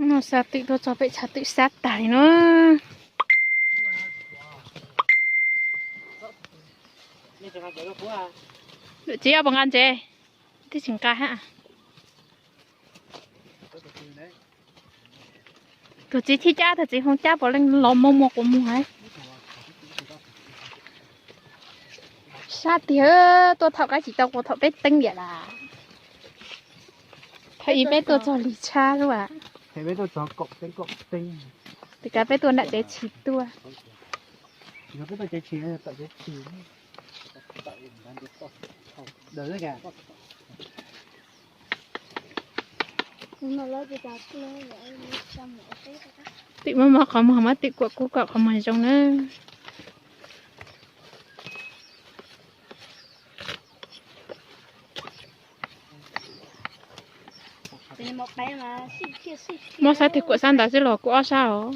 No xa twm tuaj txog pem tshav twm sab tas li no. Lawm txiv, puas nqa ntses? Twb tsis nqa hab. Tus txiv thib cab, tus txiv hoo cab puav leej los mos mos quas muag hab. Sab tiag, tuaj thaum qab tsis tau quas thaum peb teeb yam las. Thaum ub peb tuaj txog lig tshab lawm. Twb kav peb tuaj nram tsev tshis tuaj. Twm muaj muaj qhov muag, muab twm kuam kub kom qhov muag zoo na. Muab sab twg kuam sab ntawd xwb los kuj ob sab os.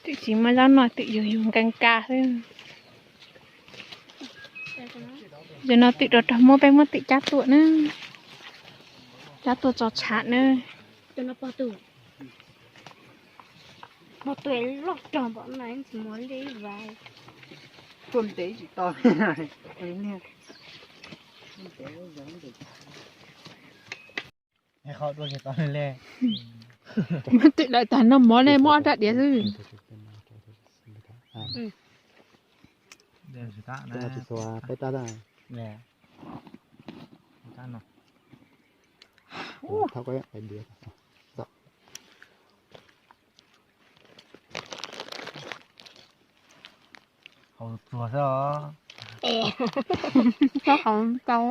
Twm tsis muaj zaub noj, twm yug yug nka nka xwb. Zaum no twm rog rog muab, peb muab twm cab tuaj na. Cab tuaj tso tshav na. Pog tus loj rog npaum no tsis muaj li vas. Tuaj ntev tsis tau li. Muab twm lawm tag noj mov ne, muab ob rab diav xwb. Haus tsuag xwb os. Txhob haus tau.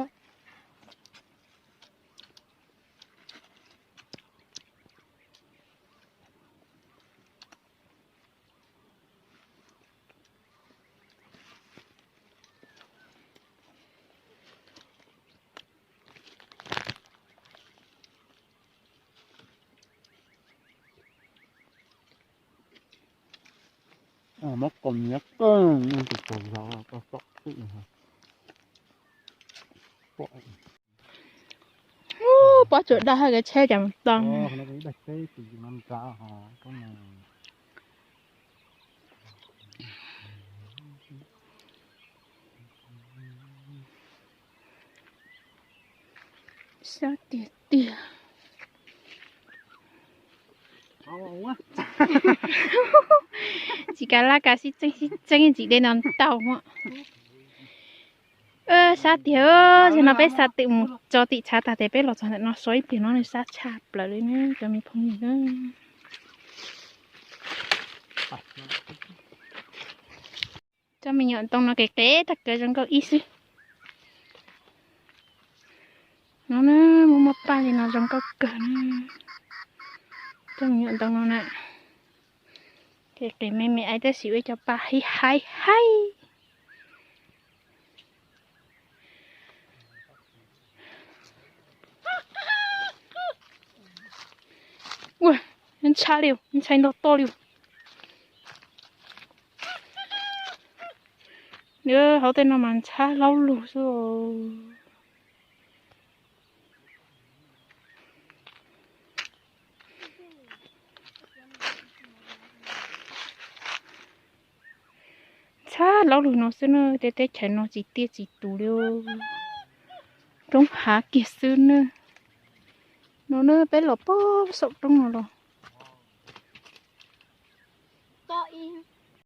Muab koom nyiav kawg, tus tsaug zog koj txob twm. Pob tsuas daj haj kev tsheb cas mus tau. Sab tiag tiag. Tsis kav laj kav sib txeeb sib txeeb tsis de no ntau. Sab tiag, zaum no peb xa twm mus tso tim tshav tag tes peb los txog ntawm no so ib pliag no nws sab tshaj plaws li ne cov me phooj ywg. Cov me nyuam ntoo no qis qis tag kawg zoo nkauj ib xwb. No na, muaj muaj paj li no zoo nkauj kawg na. Cov me nyuam ntoo no na, qis qis me me ais tab sis ua cov paj haib haib haib. Ua, ntshai li, ntshai ntog to li. Hauv tej no mas ntshab laub lug xwb. Ntshab laub lug no xwb na, tej teb chaws no tsis tiaj tsis tus li. Roob hav kiag xwb na. No na peb los pog saum roob no los